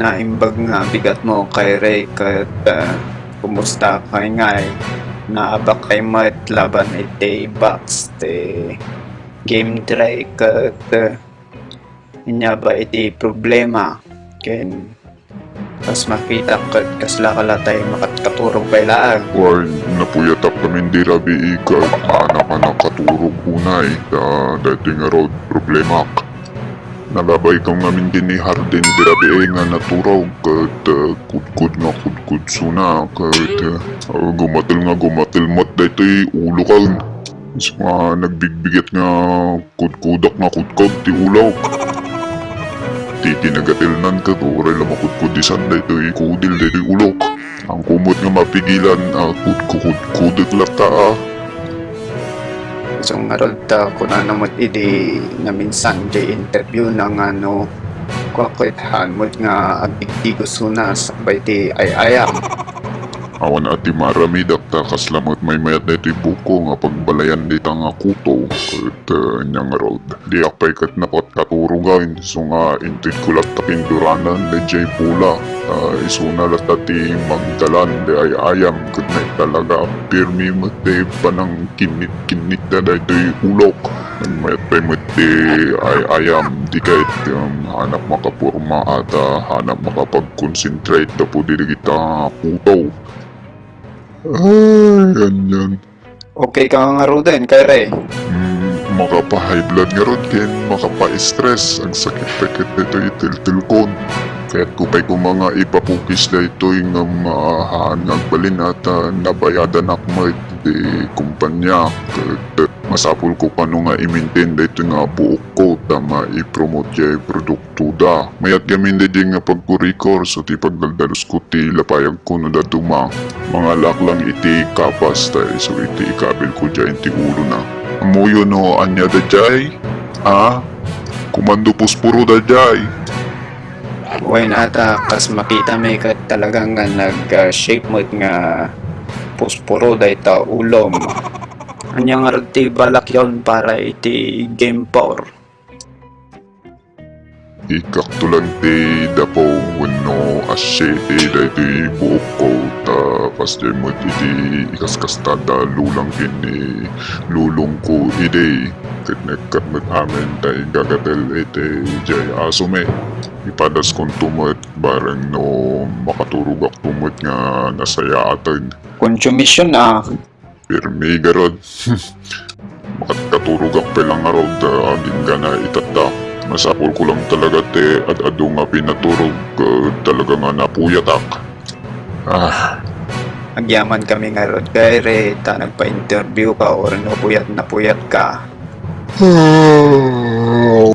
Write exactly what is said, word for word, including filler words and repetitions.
naimbag nga bigat mo, Kyrie, ket, ah, kumusta kay ngay? Naabak kay met laban iti box ti game three ket, ah, inya ba iti problema? Ken kas makita ket kasla ka latay makatkaturog pay laeng. Wen, napuyatak ngamin di rabii ket anak a nakaturog unay ta daytoy ngarud problemak. Nalabaykam ngamin ken ni Harden di rabii nga naturog ket, ah, kudkod nga kudkod suna ket, ah, gumatel nga gumatel met daytoy ulokan. Isu nga nagbigbigat nga kudkodak nga kudkod ti ulok. Ti kinagatilnan ket uray la makudkod isan daytoy kudil daytoy ulok. Angko met nga mapigilan a kudkudkudek latta a. Isu ngarud ta kunana met idi naminsan jay interview na nga no kua ket haan met nga agtigtigossona sakbay ti ay-ayam. Awan a ti maaramidak ta kasla met maymayat daytoy buokko nga pagbalayan dayta nga kuto ket, eh, nia ngarud. Diak pay ket nakatkaturog isu nga intedko latta ken Duranan dayjay bola. Ah, isuna latta ti magdalan di ay-ayam ket naitalaga a pirmi met ti panangkinnit-kinnit da daytoy ulok. Mayat pay met ti ay-ayam, di ket, um, hanak makaporma a ta hanak makapag-concentrate ta pudi dagita kuto. Ay, anian. Okay ka ngaruden, Kyrie? Mm, makapa-high blood ngarud ken makapa-stress. Agsakit-sakit daytoy tiltilkon. Kayatko pay koma nga ipapukis daytoy ngem haan nga agbalin a ta nabayadanak met ti kumpanya. Ket masapulko kano nga i-maintain daytoy nga buokko ta maipromote jay produktoda. Mayat ngamin daydiay nga pagkurikor, so ti pagdaldalusko ti lapayagko no dadduma. Mangalaak lang iti kapas ta isu iti ikabilko diay ti ulona. Ammoyo no ania daydiay? A? Komando posporo daydiay. Wen, a ta kas makitami ket talaga nga nag, ah, shape met nga posporo dayta ulom. Ania ngarud ti balakyon para iti game four? Ikkakto lang ti dapo wenno asya iti daytoy buokko ta kasdiay met iti ikaskastada lulang ken ni lulongko idi. Ket naikkat met amin ta igagatel iti jay asumi. Ipadaskonto met bareng no makaturogakto met nga nasayaaten. Konsumisyon a. Pirmi garud. Makatkaturogak pay lang ngarud, ah, agingga na itatta. Masapulko lang talaga ti ad-adu nga pinaturog, ah, talaga nga napuyatak. Ah. Agyamankami ngarud, Kyrie, ta nagpa-interview ka or no puyat na puyat ka. Ah.